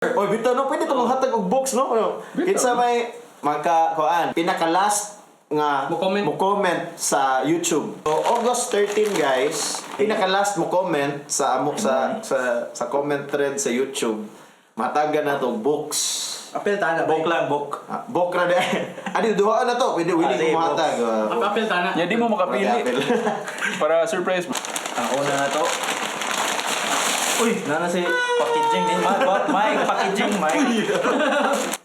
Oy, bitaw no, pwede to maghatag og books, no? Ano? Kinsa may maka kuan, pinaka last nga Mo-comment. mo comment sa YouTube. So August 13, guys, pinaka last mo comment sa amok sa comment thread sa YouTube. Matagan na to books. Apel ta na. Book lang, book. Ah, book ra di. Adi duha na to, pwede willing Ah, sige, mo hatag. Ah, Apel ta na. Ya, di mo makapili. Apel. Para surprise mo. Ang una na to. Uy, nana si packaging din. Ma, Mike, packaging, Mike.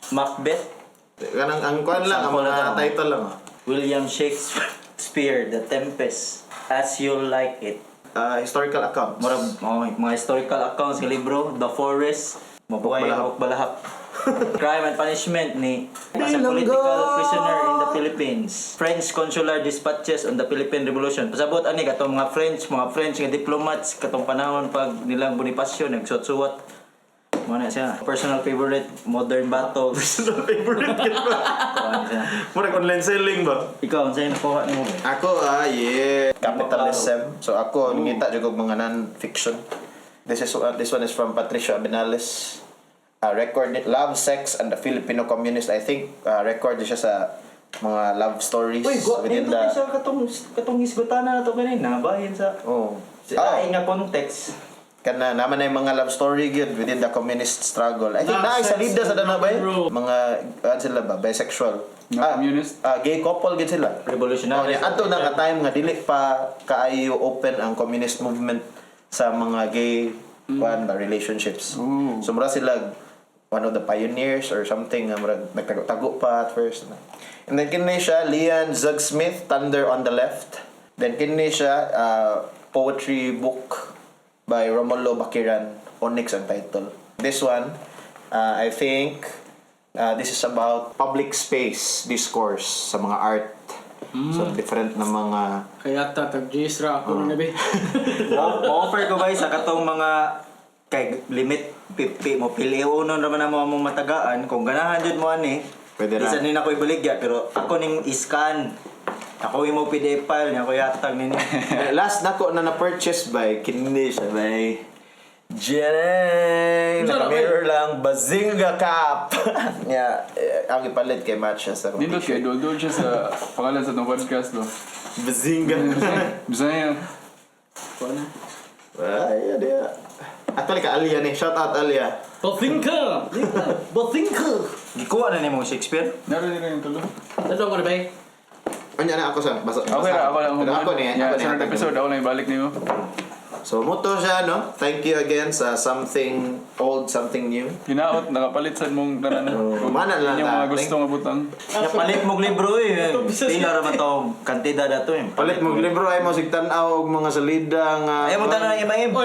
Macbeth, Kanang ang kuan lang, ang Sample mga na to. title lang. Ah. William Shakespeare, The Tempest, As You Like It. Ah, historical accounts. Murag oh, mga historical accounts ng libro, The Forest, Mabuhay Balahap. Balahap. Crime and Punishment ni as a political prisoner in the Philippines. French consular dispatches on the Philippine Revolution. Pasabot ani katong mga French nga diplomats katong panahon pag nilang Bonifacio nagsuwat-suwat. Mo na siya. Personal favorite, Modern Battles. Personal favorite kit ba? Kuha siya. Murag online selling ba? Ikaw, unsay nakuha nimo? Ako, ah, yeah. Capitalism. So ako, ngita jud og mga non-fiction. This one is from Patricio Abinales. Record Love, Sex and the Filipino Communist. I think record siya sa mga love stories Uy, go, within nindot the siya katong hisgutana na to kanina, bahin sa sa Oh. lain nga context. Kana naman na yung mga love story gyud within the communist struggle. I think Love, naa sa sex, salida sa and dana ba eh? rock and roll. Mga ano sila ba, bisexual. Mga communist? Ah, gay couple gyud sila. Revolutionary. Oh, niya, adto na nga time nga dili pa kaayo open ang communist movement sa mga gay kuan ba relationships. Ooh. So mura sila one of the pioneers or something nga murag nagtago-tago pa at first. And then kini siya Leon Zugsmith, Thunder on the Left. Then kini siya poetry book by Romulo Bakiran, Onyx ang title. This one, I think this is about public space discourse sa mga art. So different na mga Kaya ta tag Jisra ako na bi. Mo-offer ko ba sa katong mga kay limit 50 mo pili uno naman na mo among matagaan kung ganahan jud mo ani. Pwede ra. Bisan ni nako ibaligya pero ako ning iscan. Ako imo PDF file niya ko yatag ninyo. Eh, last nako na na-purchase by kini siya by Jenny. Unsa na, Naka-mirror lang Bazinga cap. Yeah, eh, ang ipalit kay match siya sa akong Nindot kay t-shirt. dul siya sa pangalan sa itong podcast do. Bazinga. Bisaya. Kuha na. Ay, yeah. Actually ka Alia ni. Shout out Alia. Bazinga! Bazinga! Gikuha na nimo Shakespeare. Naroon nila yung tulo. Tadto ko na bay. Ano na ako sa basa. Okay ra, ako lang. Pero ako ni, Yeah, ako ni. sa next episode, ako lang ibalik nimo. So muto siya no. Thank you again sa something old, something new. Hinaot, nakapalit sad mong tanan. Oh, mana lang Inyong ta. mga gusto nga butang. Ya palit mog libro eh. Pila ra man to kantidad ato eh. Palit mo libro ay mo sig tan-aw og mga salida nga Ayaw mo tanan ng imaim. Oy,